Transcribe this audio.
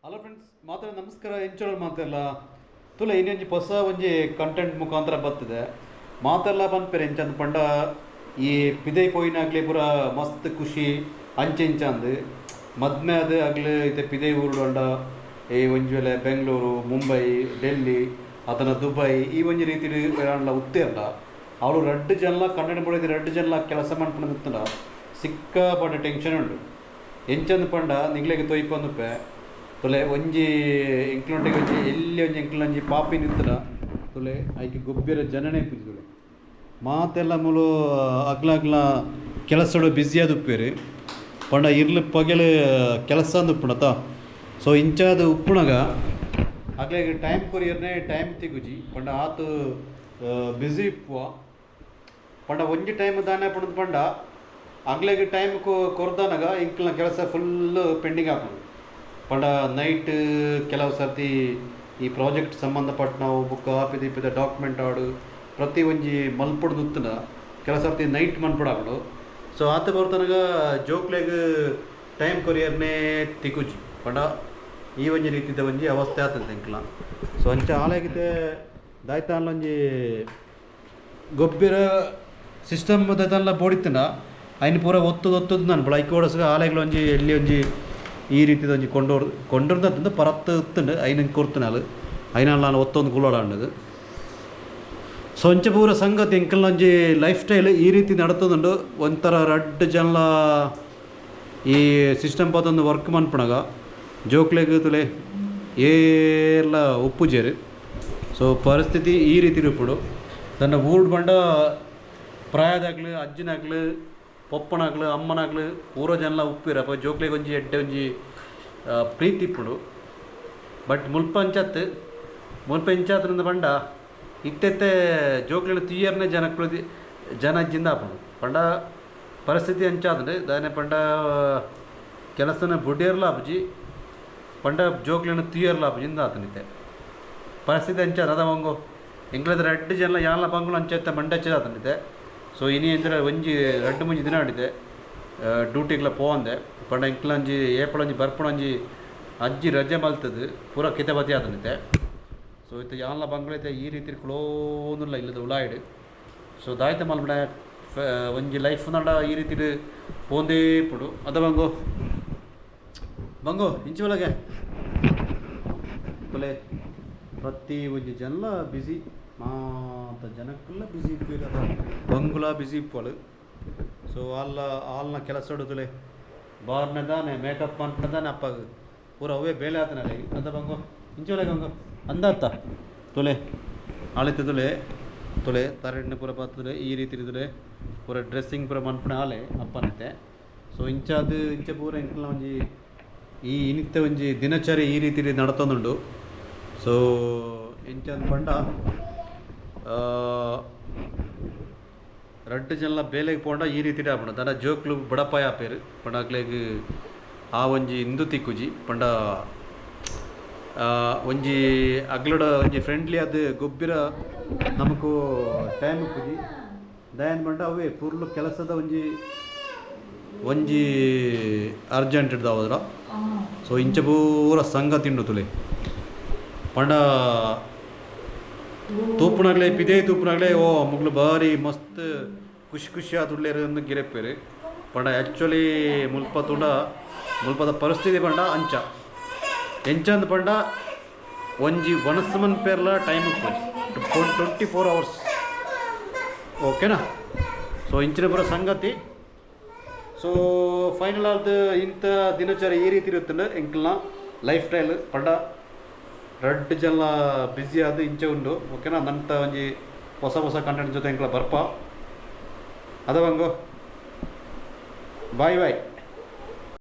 Hello friends, ಮಾತ್ರ ನಮಸ್ಕಾರ. ಎಂಚೋಳ ಮಾತೆಲ್ಲ ತುಲೆ ಇನ್ನೊಂಜಿ ಹೊಸ ಒಂಜಿ ಕಂಟೆಂಟ್ ಮುಖಾಂತರ ಬರ್ತದೆ. ಮಾತೆಲ್ಲ ಪನ್ಪೆರ್ ಎಂಚಂದ್ ಪಂಡ ಈ ಪಿದೈ ಪೋಯಿನಾಗ್ಲೆ ಪೂರ ಮಸ್ತ್ ಖುಷಿ ಅಂಚೆ ಇಂಚಂದ್ ಮದ್ಮೆ ಆದ್ ಅಗ್ಲ್ ಇತ್ತೆ ಪಿದೈ ಊರುಡು ಈ ಒಂಜಿ ವೇಳೆ ಬೆಂಗಳೂರು, ಮುಂಬೈ, ಡೆಲ್ಲಿ ಅತನ ದುಬೈ ಈ ಒಂಜಿ ರೀತಿಡ್ ಏರಾಂಡಲ ಉತ್ತೇರ್ಂಡ ಅವಳು ರಡ್ಡ್ ಜನಲ ಕನ್ನಡ ಬೊಡೆದಿ ರಡ್ಡ್ ಜನಲ ಕೆಲಸ ಮನ್ಪುನ ಸಿಕ್ಕಾಪಟ್ಟೆ ಟೆನ್ಷನ್ ಉಂಡು. ಎಂಚಂದ್ ಪಂಡ ನಿಗ್ಲೆಗ್ ತೊಯ್ಪಂದುಪ್ಪೆ ತುಲೆ ಒಂಜಿ ಎಂಕ್ಲೊಂಟಿಗೆ ಒಂಜಿ ಎಲ್ಲಿ ಒಂಜಿ ಎಂಕ್ಲೊಂಜಿ ಪಾಪಿ ನಿತ್ತಡ ತುಲೆ ಐಕ್ ಗೊಬ್ಬಿರ ಜನನೇ ಪೂಜಿ ತುಲೆ ಮಾತೆಲ್ಲ ಮೂಲು ಅಗ್ಲ ಅಗ್ಲ ಕೆಲಸಡು ಬ್ಯುಸಿ ಆದುಪ್ಪೇರು ಪಂಡ ಇರ್ಲು ಪಗೆಲು ಕೆಲಸ ಉಪ್ಪುಣತ. ಸೊ ಇಂಚಾದ ಉಪ್ಪುಣಗ ಅಗ್ಲೆಗ್ ಟೈಮ್ ಕೊರಿಯರ್ನೆ ಟೈಮ್ ತಿಗುಜಿ ಪಂಡ ಆತು ಬ್ಯುಸಿ ಇಪ್ಪುವ. ಪಂಡ ಒಂಜಿ ಟೈಮ್ ದಾನೆ ಪಂಡ ಪಂಡ ಅಗ್ಲೆಗ್ ಟೈಮ್ ಕೊರ್ದನಗ ಎಂಕ್ಲ್ನ ಕೆಲಸ ಫುಲ್ ಪೆಂಡಿಂಗ್ ಆಪುಂಡು. ಪಂಡ ನೈಟ್ ಕೆಲವು ಸರ್ತಿ ಈ ಪ್ರಾಜೆಕ್ಟ್ ಸಂಬಂಧಪಟ್ಟವು ಬುಕ್ಕ ಆಪಿದ ಇಪ್ಪಿದ ಡಾಕ್ಯುಮೆಂಟ್ ಆಡು ಪ್ರತಿ ಒಂಜಿ ಮಲ್ಪೊಡು ನುತ್ತುಂಡ ಕೆಲವು ಸರ್ತಿ ನೈಟ್ ಮನ್ಪೊಡಾಪುಂಡು. ಸೊ ಆತ ಬರ್ತನಗ ಜೋಕ್ಲೆಗ್ ಟೈಮ್ ಕೊರಿಯರ್ನೇ ತಿಕ್ಕುಜಿ ಪಂಡ ಈ ಒಂಜಿ ರೀತಿದ ಒಂಜಿ ಅವಸ್ಥೆ ಆತಂತೆ ಎಂಕ್ಲ. ಸೊ ಅಂಚ ಆಲಾಗಿದ್ದೆ ದಾಯ್ತಾನ್ಲೊಂಜಿ ಗೊಬ್ಬಿರ ಸಿಸ್ಟಮ್ ದಾಯ್ತಾನ್ಲ ಬೋಡಿತ್ತಂಡ ಐನ್ ಪೂರ ಒತ್ತುದು ಒತ್ತುದು ನಾನು ಬಳ ಐಕ್ ಓಡಸ್ಗ ಆಲೆಗ್ಲ ಒಂಜಿ ಎಲ್ಲಿ ಒಂಜಿ ಈ ರೀತಿದ ಒಂಜಿ ಕೊಂಡೋರ್ ಕೊಂಡೋರ್ದಂತ ಪರತ್ತು ಇತ್ತುಂಡು ಐನ ಕೊರ್ತನಾಲು ಐನಾಲ್ ನಾನು ಒತ್ತೊಂದು ಕುಲ್ಲೋಡಾಂಡದು. ಸೊ ಅಂಚ ಪೂರ ಸಂಗತಿ ಎಂಕಲ್ನ ಒಂಜಿ ಲೈಫ್ ಸ್ಟೈಲ್ ಈ ರೀತಿ ನಡತದುಂಡು. ಒಂಥರ ರಡ್ಡ್ ಜನಲ ಈ ಸಿಸ್ಟಮ್ ಪತೊಂದು ವರ್ಕ್ ಮನ್ಪುನಗ ಜೋಕ್ಲೆಗ್ ತುಲೆ ಏರ್ಲ ಉಪ್ಪುಜೆರ್. ಸೊ ಪರಿಸ್ಥಿತಿ ಈ ರೀತಿ ಇಪ್ಪುಡು. ತನ್ನ ಊರು ಬಂಡ ಪ್ರಾಯದಾಗ್ಲು ಅಜ್ಜಿನಾಗ್ಲು ಪೊಪ್ಪನಾಗ್ಲು ಅಮ್ಮನಾಗ್ಲು ಪೂರ ಜನಲ ಉಪ್ಪಿರ ಅಪ್ಪ ಜೋಕ್ಲೆಗ್ ಒಂಜಿ ಎಡ್ಡೆ ಒಂಜಿ ಪ್ರೀತಿ ಇಪ್ಪುಡು. ಬಟ್ ಮುಲ್ಪ ಅಂಚತ್ ಮುಲ್ಪ ಇಂಚಾತ್ರಿಂದ ಪಂಡ ಇತ್ತೆತ್ತೆ ಜೋಕ್ಲೆನ ತೀಯರ್ನೆ ಜನಕ್ಲು ಜನ ಅಜ್ಜಿಂದ ಆಪುಂಡು. ಪಂಡ ಪರಿಸ್ಥಿತಿ ಅಂಚಾತುಂಡು ದಾನೆ ಪಂಡ ಕೆಲಸನ ಬುಡಿಯರ್ಲ ಆಪುಜಿ ಪಂಡ ಜೋಕ್ಲೆನ ತೀಯರ್ಲ ಆಪುಜಿ ಇಂದ ಆತುಂಡು ಇತ್ತೆ ಪರಿಸ್ಥಿತಿ ಅಂಚಾದ. ಅದ ಒಂಗೋ ಎಂಕ್ಲದ ರಡ್ಡ್ ಜನಲ ಯಾನ್ಲ ಬಂಗುಲ ಅಂಚೆತ್ತ ಮಂಡಚ್ಚ ಆತುಂಡು. ಸೊ ಇನಿ ಎಂಚ ಒಂಜಿ ರಡ್ಡ್ ಮುಂಜಿ ದಿನ ಆಡಿದೆ ಡ್ಯೂಟಿಗ್ಲ ಪೋವಂದೆ ಪಂಡ ಎಂಕ್ಲ ಒಂಜಿ ಏಪಳ ಒಂಜಿ ಬರ್ಪುಣ ಒಂಜಿ ಅಜ್ಜಿ ರಜೆ ಮಲ್ತದು ಪೂರ ಕಿತಬತಿ ಆತುಂಡು. ಸೊ ಇತ್ತೆ ಯಾನ್ಲ ಬಂಗುಲ ಇತ್ತೆ ಈ ರೀತಿ ಕ್ಲೋನುಲ್ಲ ಇಲ್ಲದ ಉಲಾಯಿಡ್. ಸೊ ದಾಯ್ತ ಮಲ್ಪುಣ ಒಂಜಿ ಲೈಫ್ ನಡ ಈ ರೀತಿ ಪೋಂದೇ ಇಪ್ಪುಡು. ಅದ ಬಂಗೋ ಬಂಗೋ ಇಂಚಿ ಒಳಗೆ ಕೊಲೆ ಪ್ರತಿ ಒಂಜಿ ಜನಲ ಬ್ಯುಸಿ ಮಾತ ಜನಕ್ಕುಲ್ಲ ಬ್ಯುಸಿ ಇಪ್ಪುಲ್ಲ ಬಂಗುಲ ಬ್ಯುಸಿ ಇಪ್ಪಳು. ಸೊ ಅಲ್ಲ ಆಲ್ನ ಕೆಲಸ ತುಲೆ ಬಾರ್ನ ದಾನೆ ಮೇಕಪ್ ಮನ್ಪುನ ಅಪ್ಪಾಗ ಪೂರ ಅವೇ ಬೇಲೆ ಆತನಲ್ಲ. ಅದ ಬಂಗೋ ಇಂಚಿ ಒಳಗೆ ಬಂಗೋ ಅಂದಾತ ತುಲೆ ಆಳಿತ ತುಲೆ ತುಲೆ ತರೆಣ್ಣೆ ಪೂರ ಬರ್ತದೆ ಈ ರೀತಿ ತುಲೆ ಪೂರ ಡ್ರೆಸ್ಸಿಂಗ್ ಪೂರ ಮನ್ಪುನ ಆಲೆ ಅಪ್ಪನತೆ. ಸೊ ಇಂಚಾದ ಇಂಚ ಪೂರ ಎಂಕ್ಲ ಒಂಜಿ ಈ ಇನಿತ್ತ ಒಂಜಿ ದಿನಚರಿ ಈ ರೀತಿ ನಡತೊಂದುಂಡು. ಸೊ ಇಂಚಂದ್ ಪಂಡ ರಡ್ಡ್ ಜನಲ ಬೇಲೆಗ್ ಪೋಂಡ ಈ ರೀತಿ ಆಪುಂಡು. ದಾದ ಜೋಕ್ಲು ಬಡಪಾಯ ಆಪೇರು ಪಂಡ ಅಕ್ಲೆಗ್ ಆ ಒಂಜಿ ಇಂದು ತಿಕ್ಕುಜಿ ಪಂಡ ಒಂಜಿ ಅಗ್ಲಡ ಒಂಜಿ ಫ್ರೆಂಡ್ಲಿ ಆದ್ ಗೊಬ್ಬಿರ ನಮಕು ಟೈಮ್ ಇಪ್ಪುಜಿ. ದಾಯೆಂದ್ ಪಂಡ ಅವೇ ಪೂರ್ಲು ಕೆಲಸದ ಒಂಜಿ ಒಂಜಿ ಅರ್ಜೆಂಟ್ ದಾವದ್ರ. ಸೊ ಇಂಚ ಪೂರ ಸಂಗತಿ ಉಂಡು ತುಲೆ ಪಂಡ ತೂಪುನಾಗ್ಲೆ ಪಿದೈ ತೂಪುನಾಗ್ಲೆ ಓ ಮುಗ್ಲು ಬಾರಿ ಮಸ್ತ್ ಖುಷಿ ಖುಷಿ ಆದುಲ್ಲೆರ್ ಅಂದ್ ಗಿರೆಪ್ಪೆರ್. ಪಂಡ ಆ್ಯಕ್ಚುಲಿ ಮುಲ್ಪ ತೂಂಡ ಮುಲ್ಪದ ಪರಿಸ್ಥಿತಿ ಪಂಡ ಅಂಚ ಎಂಚಂದ್ ಪಂಡ ಒಂಜಿ ವನಸ್ ಮನ್ಪೆರ್ಲ ಟೈಮ್ ಇಪ್ಪುಜಿ 24 ಅವರ್ಸ್ ಓಕೆನಾ. ಸೊ ಇಂಚಿನ ಪೂರ ಸಂಗತಿ. ಸೊ ಫೈನಲ್ ಆದ್ ಇಂಥ ದಿನಚರಿ ಈ ರೀತಿ ಇರುತ್ತಂಡ ಎಂಕ್ಲ್ನ ಲೈಫ್ ಸ್ಟೈಲ್ ಪಂಡ ರಡ್ಡ್ ಜನಲ ಬ್ಯುಸಿ ಆದ್ ಇಂಚ ಉಂಡು ಓಕೆನಾ. ನಂತ ಒಂಜಿ ಹೊಸ ಹೊಸ ಕಂಟೆಂಟ್ ಜೊತೆ ಎಂಕ್ಲ ಬರ್ಪ. ಅದ ಬಂಗೋ ಬಾಯ್ ಬಾಯ್.